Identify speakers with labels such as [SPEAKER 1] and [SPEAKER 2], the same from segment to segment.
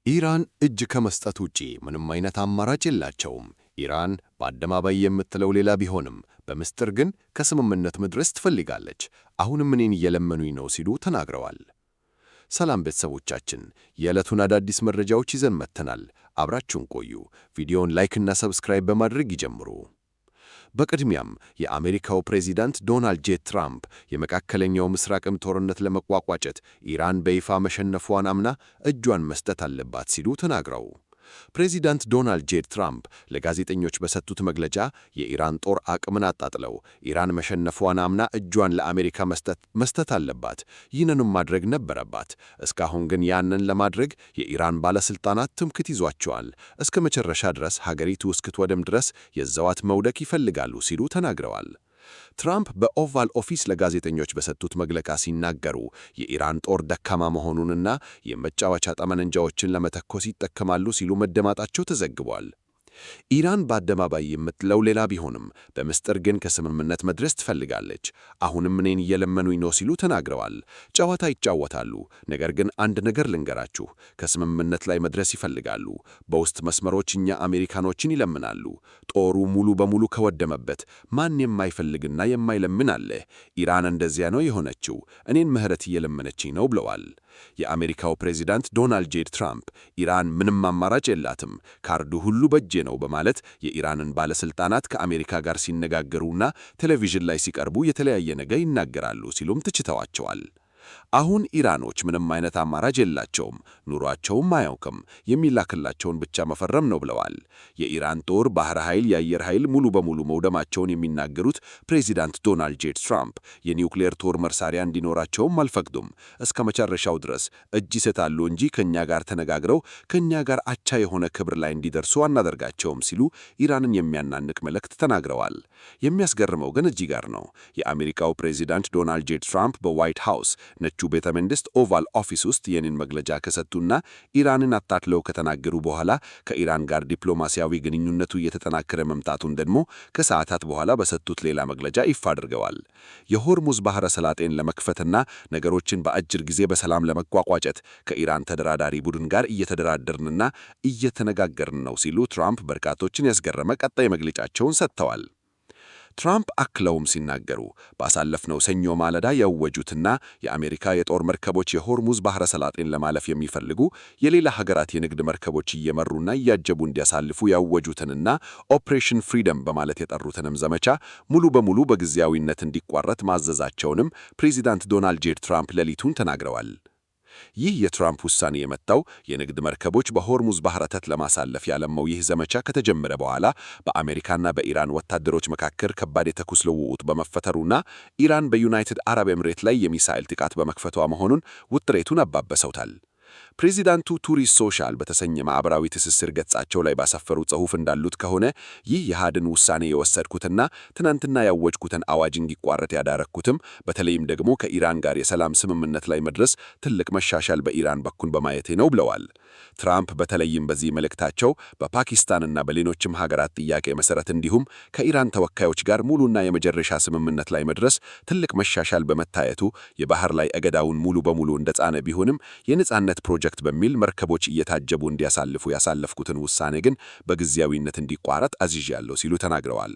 [SPEAKER 1] ኢራን እጅ ከመስጠት ውጪ ምንም አይነት አማራጭ የላቸውም። ኢራን በአደባባይ የምትለው ሌላ ቢሆንም በምስጢር ግን ከስምምነት መድረስ ትፈልጋለች። አሁንም እኔን እየለመኑኝ ነው ሲሉ ተናግረዋል። ሰላም ቤተሰቦቻችን፣ የዕለቱን አዳዲስ መረጃዎች ይዘን መጥተናል። አብራችሁን ቆዩ። ቪዲዮውን like እና subscribe በማድረግ ይጀምሩ። በቅድሚያም የአሜሪካው ፕሬዚዳንት ዶናልድ ጄ ትራምፕ የመካከለኛው ምስራቅም ጦርነት ለመቋቋጨት ኢራን በይፋ መሸነፏን አምና እጇን መስጠት አለባት ሲሉ ተናግረው። ፕሬዚዳንት ዶናልድ ጄ ትራምፕ ለጋዜጠኞች በሰጡት መግለጫ የኢራን ጦር አቅምን አጣጥለው ኢራን መሸነፏን አምና እጇን ለአሜሪካ መስጠት አለባት፣ ይህንንም ማድረግ ነበረባት። እስካሁን ግን ያንን ለማድረግ የኢራን ባለስልጣናት ትምክህት ይዟቸዋል። እስከ መጨረሻ ድረስ ሀገሪቱ እስክትወድም ድረስ የዘዋት መውደቅ ይፈልጋሉ ሲሉ ተናግረዋል። ትራምፕ በኦቫል ኦፊስ ለጋዜጠኞች በሰጡት መግለጫ ሲናገሩ የኢራን ጦር ደካማ መሆኑንና የመጫወቻ ጠመንጃዎችን ለመተኮስ ይጠቀማሉ ሲሉ መደማጣቸው ተዘግቧል። ኢራን በአደባባይ የምትለው ሌላ ቢሆንም በምስጢር ግን ከስምምነት መድረስ ትፈልጋለች። አሁንም እኔን እየለመኑኝ ነው ሲሉ ተናግረዋል። ጨዋታ ይጫወታሉ፣ ነገር ግን አንድ ነገር ልንገራችሁ፣ ከስምምነት ላይ መድረስ ይፈልጋሉ። በውስጥ መስመሮች እኛ አሜሪካኖችን ይለምናሉ። ጦሩ ሙሉ በሙሉ ከወደመበት ማን የማይፈልግና የማይለምን አለ? ኢራን እንደዚያ ነው የሆነችው። እኔን ምህረት እየለመነችኝ ነው ብለዋል። የአሜሪካው ፕሬዚዳንት ዶናልድ ጄ ትራምፕ ኢራን ምንም አማራጭ የላትም፣ ካርዱ ሁሉ በእጄ ነው በማለት የኢራንን ባለስልጣናት ከአሜሪካ ጋር ሲነጋገሩና ቴሌቪዥን ላይ ሲቀርቡ የተለያየ ነገር ይናገራሉ ሲሉም ትችተዋቸዋል። አሁን ኢራኖች ምንም አይነት አማራጭ የላቸውም፣ ኑሯቸውም አያውቅም፣ የሚላክላቸውን ብቻ መፈረም ነው ብለዋል። የኢራን ጦር፣ ባህር ኃይል፣ የአየር ኃይል ሙሉ በሙሉ መውደማቸውን የሚናገሩት ፕሬዚዳንት ዶናልድ ጄ ትራምፕ የኒውክሌር ጦር መሳሪያ እንዲኖራቸውም አልፈቅዱም። እስከ መጨረሻው ድረስ እጅ ይሰጣሉ እንጂ ከኛ ጋር ተነጋግረው ከኛ ጋር አቻ የሆነ ክብር ላይ እንዲደርሱ አናደርጋቸውም ሲሉ ኢራንን የሚያናንቅ መልእክት ተናግረዋል። የሚያስገርመው ግን እዚህ ጋር ነው። የአሜሪካው ፕሬዚዳንት ዶናልድ ጄ ትራምፕ በዋይት ሃውስ ነጩ ቤተ መንግሥት ኦቫል ኦፊስ ውስጥ ይህንን መግለጫ ከሰጡና ኢራንን አጣጥለው ከተናገሩ በኋላ ከኢራን ጋር ዲፕሎማሲያዊ ግንኙነቱ እየተጠናከረ መምጣቱን ደግሞ ከሰዓታት በኋላ በሰጡት ሌላ መግለጫ ይፋ አድርገዋል። የሆርሙዝ ባህረ ሰላጤን ለመክፈትና ነገሮችን በአጭር ጊዜ በሰላም ለመቋቋጨት ከኢራን ተደራዳሪ ቡድን ጋር እየተደራደርንና እየተነጋገርን ነው ሲሉ ትራምፕ በርካቶችን ያስገረመ ቀጣይ መግለጫቸውን ሰጥተዋል። ትራምፕ አክለውም ሲናገሩ ባሳለፍነው ሰኞ ማለዳ ያወጁትና የአሜሪካ የጦር መርከቦች የሆርሙዝ ባህረ ሰላጤን ለማለፍ የሚፈልጉ የሌላ ሀገራት የንግድ መርከቦች እየመሩና እያጀቡ እንዲያሳልፉ ያወጁትንና Operation Freedom በማለት የጠሩትንም ዘመቻ ሙሉ በሙሉ በጊዜያዊነት እንዲቋረጥ ማዘዛቸውንም ፕሬዚዳንት ዶናልድ ጄ ትራምፕ ሌሊቱን ተናግረዋል። ይህ የትራምፕ ውሳኔ የመጣው የንግድ መርከቦች በሆርሙዝ ባህረ ተት ለማሳለፍ ያለመው ይህ ዘመቻ ከተጀመረ በኋላ በአሜሪካና በኢራን ወታደሮች መካከል ከባድ የተኩስ ልውውጥ በመፈጠሩና ኢራን በዩናይትድ አረብ ኤምሬት ላይ የሚሳኤል ጥቃት በመክፈቷ መሆኑን ውጥረቱን አባብሰውታል። ፕሬዚዳንቱ Truth Social በተሰኘ ማኅበራዊ ትስስር ገጻቸው ላይ ባሰፈሩ ጽሑፍ እንዳሉት ከሆነ ይህ የሃድን ውሳኔ የወሰድኩትና ትናንትና ያወጅኩትን አዋጅ እንዲቋረጥ ያደረኩትም በተለይም ደግሞ ከኢራን ጋር የሰላም ስምምነት ላይ መድረስ ትልቅ መሻሻል በኢራን በኩል በማየቴ ነው ብለዋል። ትራምፕ በተለይም በዚህ መልእክታቸው በፓኪስታንና በሌሎችም ሀገራት ጥያቄ መሰረት እንዲሁም ከኢራን ተወካዮች ጋር ሙሉና የመጨረሻ ስምምነት ላይ መድረስ ትልቅ መሻሻል በመታየቱ የባህር ላይ እገዳውን ሙሉ በሙሉ እንደጻነ ቢሆንም የነጻነት ፕሮጀክት በሚል መርከቦች እየታጀቡ እንዲያሳልፉ ያሳለፍኩትን ውሳኔ ግን በጊዜያዊነት እንዲቋረጥ አዝዣለሁ ሲሉ ተናግረዋል።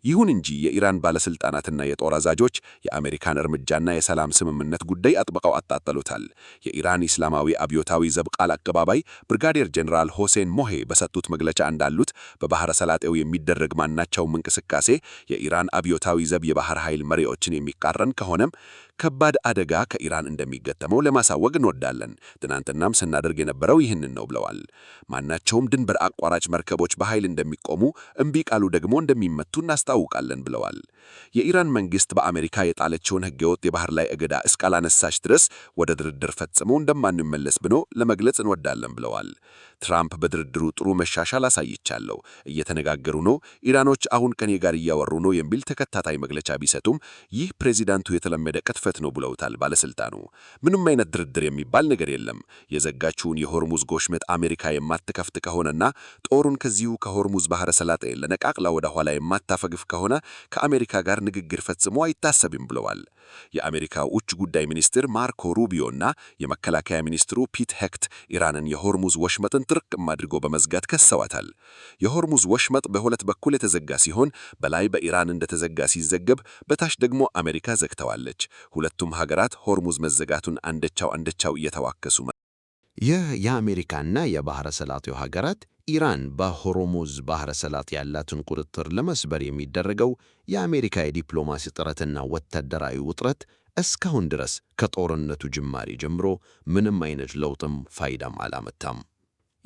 [SPEAKER 1] ይሁን እንጂ የኢራን ባለስልጣናትና የጦር አዛዦች የአሜሪካን እርምጃና የሰላም ስምምነት ጉዳይ አጥብቀው አጣጥለውታል። የኢራን እስላማዊ አብዮታዊ ዘብ ቃል አቀባይ ብርጋዴር ጀነራል ሆሴን ሞሄ በሰጡት መግለጫ እንዳሉት በባህረ ሰላጤው የሚደረግ ማናቸውም እንቅስቃሴ የኢራን አብዮታዊ ዘብ የባህር ኃይል መሪዎችን የሚቃረን ከሆነም ከባድ አደጋ ከኢራን እንደሚገጠመው ለማሳወቅ እንወዳለን። ትናንትናም ስናደርግ የነበረው ይህንን ነው ብለዋል። ማናቸውም ድንበር አቋራጭ መርከቦች በኃይል እንደሚቆሙ፣ እምቢ ቃሉ ደግሞ እንደሚመቱ እናስታውቃለን ብለዋል። የኢራን መንግስት በአሜሪካ የጣለችውን ህገወጥ የባህር ላይ እገዳ እስካላነሳች ድረስ ወደ ድርድር ፈጽሞ እንደማንመለስ ብኖ ለመግለጽ እንወዳለን ብለዋል። ትራምፕ በድርድሩ ጥሩ መሻሻል አሳይቻለሁ፣ እየተነጋገሩ ነው፣ ኢራኖች አሁን ከኔ ጋር እያወሩ ነው የሚል ተከታታይ መግለጫ ቢሰጡም ይህ ፕሬዚዳንቱ የተለመደ ቅጥፈት ነው ብለውታል ባለስልጣኑ። ምንም አይነት ድርድር የሚባል ነገር የለም። የዘጋችውን የሆርሙዝ ወሽመጥ አሜሪካ የማትከፍት ከሆነና ጦሩን ከዚሁ ከሆርሙዝ ባህረ ሰላጤ ለነቃቅላ ወደ ኋላ የማታፈግፍ ከሆነ ከአሜሪካ ጋር ንግግር ፈጽሞ አይታሰብም ብለዋል። የአሜሪካ ውጭ ጉዳይ ሚኒስትር ማርኮ ሩቢዮ እና የመከላከያ ሚኒስትሩ ፒት ሄግሴት ኢራንን የሆርሙዝ ወሽመጥን ጥርቅም አድርጎ በመዝጋት ከሰዋታል። የሆርሙዝ ወሽመጥ በሁለት በኩል የተዘጋ ሲሆን በላይ በኢራን እንደተዘጋ ሲዘገብ፣ በታች ደግሞ አሜሪካ ዘግተዋለች። ሁለቱም ሀገራት ሆርሙዝ መዘጋቱን አንደቻው አንደቻው እየተዋከሱ
[SPEAKER 2] ይህ የአሜሪካና የባሕረ ሰላጤው ሀገራት ኢራን በሆርሙዝ ባሕረ ሰላጤ ያላትን ቁጥጥር ለመስበር የሚደረገው የአሜሪካ የዲፕሎማሲ ጥረትና ወታደራዊ ውጥረት እስካሁን ድረስ ከጦርነቱ ጅማሬ ጀምሮ ምንም አይነት ለውጥም ፋይዳም አላመጣም።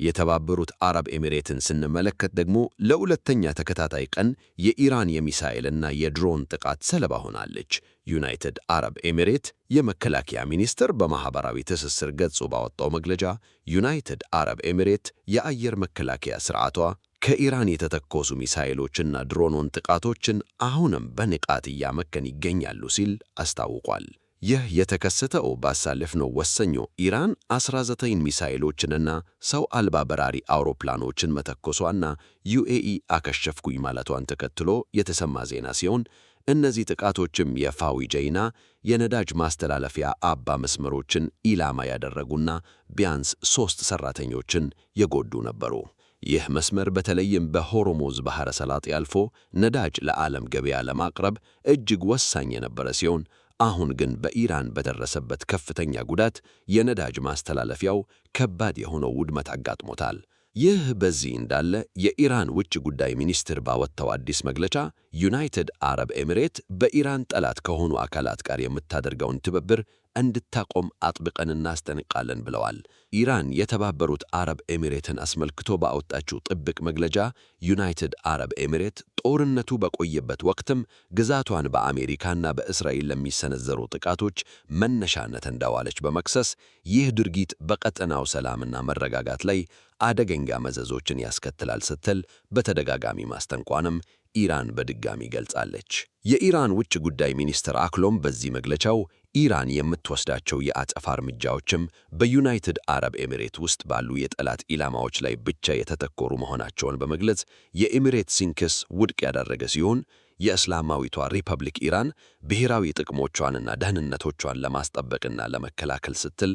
[SPEAKER 2] የተባበሩት አረብ ኤሚሬትን ስንመለከት ደግሞ ለሁለተኛ ተከታታይ ቀን የኢራን የሚሳኤልና የድሮን ጥቃት ሰለባ ሆናለች። ዩናይትድ አረብ ኤሚሬት የመከላከያ ሚኒስትር በማኅበራዊ ትስስር ገጹ ባወጣው መግለጫ ዩናይትድ አረብ ኤሚሬት የአየር መከላከያ ሥርዓቷ ከኢራን የተተኮሱ ሚሳኤሎችና ድሮኖን ጥቃቶችን አሁንም በንቃት እያመከን ይገኛሉ ሲል አስታውቋል። ይህ የተከሰተው ባሳለፍነው ሰኞ ኢራን 19 ሚሳኤሎችንና ሰው አልባ በራሪ አውሮፕላኖችን መተኮሷና ዩኤኢ አከሸፍኩኝ ማለቷን ተከትሎ የተሰማ ዜና ሲሆን፣ እነዚህ ጥቃቶችም የፋዊጀይና የነዳጅ ማስተላለፊያ አባ መስመሮችን ኢላማ ያደረጉና ቢያንስ 3 ሰራተኞችን የጎዱ ነበሩ። ይህ መስመር በተለይም በሆርሙዝ ባሕረ ሰላጤ አልፎ ነዳጅ ለዓለም ገበያ ለማቅረብ እጅግ ወሳኝ የነበረ ሲሆን፣ አሁን ግን በኢራን በደረሰበት ከፍተኛ ጉዳት የነዳጅ ማስተላለፊያው ከባድ የሆነው ውድመት አጋጥሞታል። ይህ በዚህ እንዳለ የኢራን ውጭ ጉዳይ ሚኒስትር ባወጣው አዲስ መግለጫ ዩናይትድ አረብ ኤሚሬት በኢራን ጠላት ከሆኑ አካላት ጋር የምታደርገውን ትብብር እንድታቆም አጥብቀን እናስጠነቅቃለን ብለዋል። ኢራን የተባበሩት አረብ ኤሚሬትን አስመልክቶ ባወጣችው ጥብቅ መግለጫ ዩናይትድ አረብ ኤሚሬት ጦርነቱ በቆየበት ወቅትም ግዛቷን በአሜሪካና በእስራኤል ለሚሰነዘሩ ጥቃቶች መነሻነት እንዳዋለች በመክሰስ ይህ ድርጊት በቀጠናው ሰላምና መረጋጋት ላይ አደገኛ መዘዞችን ያስከትላል ስትል በተደጋጋሚ ማስጠንቀቋንም ኢራን በድጋሚ ገልጻለች። የኢራን ውጭ ጉዳይ ሚኒስትር አክሎም በዚህ መግለጫው ኢራን የምትወስዳቸው የአጸፋ እርምጃዎችም በዩናይትድ አረብ ኤሚሬት ውስጥ ባሉ የጠላት ኢላማዎች ላይ ብቻ የተተኮሩ መሆናቸውን በመግለጽ የኤሚሬትስን ክስ ውድቅ ያደረገ ሲሆን፣ የእስላማዊቷ ሪፐብሊክ ኢራን ብሔራዊ ጥቅሞቿንና ደህንነቶቿን ለማስጠበቅና ለመከላከል ስትል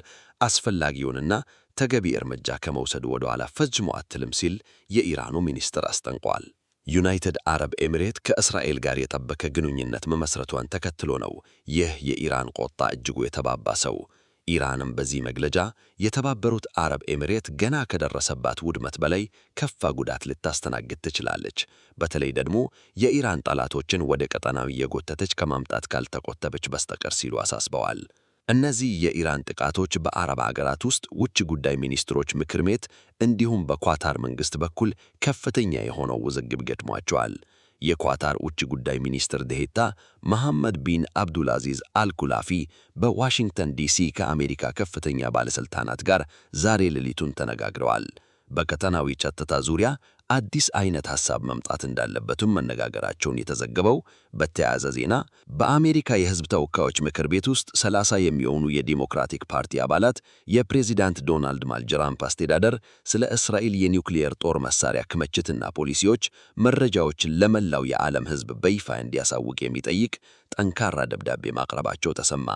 [SPEAKER 2] አስፈላጊውንና ተገቢ እርምጃ ከመውሰድ ወደ ኋላ ፈጽሞ አትልም ሲል የኢራኑ ሚኒስትር አስጠንቋል። ዩናይትድ አረብ ኤሚሬት ከእስራኤል ጋር የጠበቀ ግንኙነት መመስረቷን ተከትሎ ነው ይህ የኢራን ቁጣ እጅጉ የተባባሰው። ኢራንም በዚህ መግለጫ የተባበሩት አረብ ኤሚሬት ገና ከደረሰባት ውድመት በላይ ከፋ ጉዳት ልታስተናግድ ትችላለች፣ በተለይ ደግሞ የኢራን ጠላቶችን ወደ ቀጠናው እየጎተተች ከማምጣት ካልተቆጠበች በስተቀር ሲሉ አሳስበዋል። እነዚህ የኢራን ጥቃቶች በአረብ አገራት ውስጥ ውጭ ጉዳይ ሚኒስትሮች ምክር ቤት እንዲሁም በኳታር መንግስት በኩል ከፍተኛ የሆነው ውዝግብ ገጥሟቸዋል። የኳታር ውጭ ጉዳይ ሚኒስትር ዴኤታ መሐመድ ቢን አብዱልአዚዝ አልኩላፊ በዋሽንግተን ዲሲ ከአሜሪካ ከፍተኛ ባለሥልጣናት ጋር ዛሬ ሌሊቱን ተነጋግረዋል። በቀጠናዊ ጸጥታ ዙሪያ አዲስ አይነት ሐሳብ መምጣት እንዳለበትም መነጋገራቸውን የተዘገበው። በተያያዘ ዜና በአሜሪካ የሕዝብ ተወካዮች ምክር ቤት ውስጥ 30 የሚሆኑ የዲሞክራቲክ ፓርቲ አባላት የፕሬዚዳንት ዶናልድ ትራምፕ አስተዳደር ስለ እስራኤል የኒውክሊየር ጦር መሳሪያ ክምችትና ፖሊሲዎች መረጃዎችን ለመላው የዓለም ሕዝብ በይፋ እንዲያሳውቅ የሚጠይቅ ጠንካራ ደብዳቤ ማቅረባቸው ተሰማ።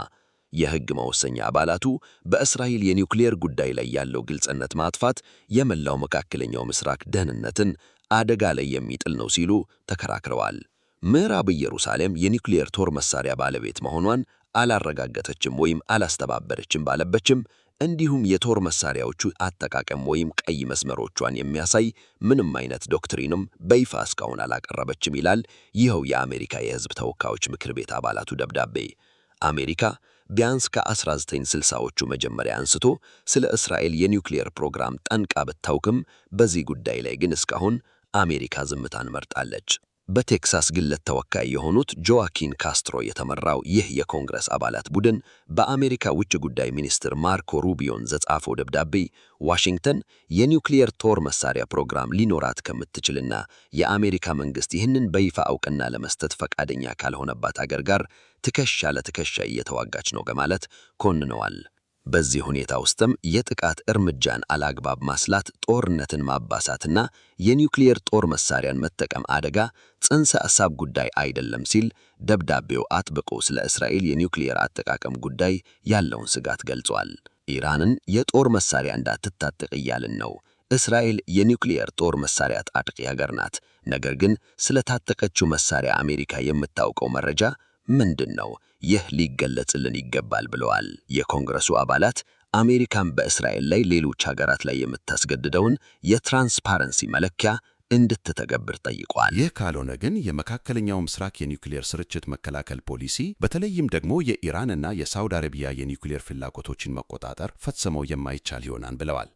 [SPEAKER 2] የሕግ መወሰኛ አባላቱ በእስራኤል የኒውክሌር ጉዳይ ላይ ያለው ግልጽነት ማጥፋት የመላው መካከለኛው ምስራቅ ደህንነትን አደጋ ላይ የሚጥል ነው ሲሉ ተከራክረዋል። ምዕራብ ኢየሩሳሌም የኒውክሌር ጦር መሳሪያ ባለቤት መሆኗን አላረጋገጠችም ወይም አላስተባበረችም ባለበችም፣ እንዲሁም የጦር መሳሪያዎቹ አጠቃቀም ወይም ቀይ መስመሮቿን የሚያሳይ ምንም አይነት ዶክትሪንም በይፋ እስካሁን አላቀረበችም ይላል ይኸው የአሜሪካ የሕዝብ ተወካዮች ምክር ቤት አባላቱ ደብዳቤ። አሜሪካ ቢያንስ ከ1960ዎቹ መጀመሪያ አንስቶ ስለ እስራኤል የኒውክሌር ፕሮግራም ጠንቅቃ ብታውቅም፣ በዚህ ጉዳይ ላይ ግን እስካሁን አሜሪካ ዝምታን መርጣለች።
[SPEAKER 3] በቴክሳስ ግዛት ተወካይ የሆኑት ጆአኪን ካስትሮ የተመራው ይህ የኮንግረስ አባላት ቡድን በአሜሪካ ውጭ ጉዳይ ሚኒስትር ማርኮ ሩቢዮን በጻፈው ደብዳቤ ዋሽንግተን የኒውክሊየር ጦር መሳሪያ ፕሮግራም ሊኖራት ከምትችልና የአሜሪካ መንግስት ይህንን በይፋ እውቅና ለመስጠት ፈቃደኛ ካልሆነባት አገር ጋር ትከሻ ለትከሻ እየተዋጋች ነው በማለት ኮንነዋል። በዚህ ሁኔታ ውስጥም የጥቃት እርምጃን አላግባብ ማስላት፣ ጦርነትን ማባባስና የኒውክሊየር ጦር መሳሪያን መጠቀም አደጋ ጽንሰ ሐሳብ ጉዳይ አይደለም ሲል ደብዳቤው አጥብቆ ስለ እስራኤል የኒውክሊየር አጠቃቀም ጉዳይ ያለውን ስጋት ገልጿል። ኢራንን የጦር መሳሪያ እንዳትታጠቅ እያልን ነው። እስራኤል የኒውክሊየር ጦር መሳሪያ ታጣቂ ሀገር ናት። ነገር ግን ስለታጠቀችው መሳሪያ አሜሪካ የምታውቀው መረጃ ምንድን ነው? ይህ ሊገለጽልን ይገባል ብለዋል። የኮንግረሱ አባላት አሜሪካን በእስራኤል ላይ ሌሎች ሀገራት ላይ የምታስገድደውን የ transparency መለኪያ እንድትተገብር ጠይቋል።
[SPEAKER 4] ይህ ካልሆነ ግን የመካከለኛው ምስራቅ የኒውክሌር ስርጭት መከላከል ፖሊሲ፣ በተለይም ደግሞ የኢራንና የሳውዲ አረቢያ የኒውክሌር ፍላጎቶችን መቆጣጠር ፈጽሞ የማይቻል ይሆናል ብለዋል።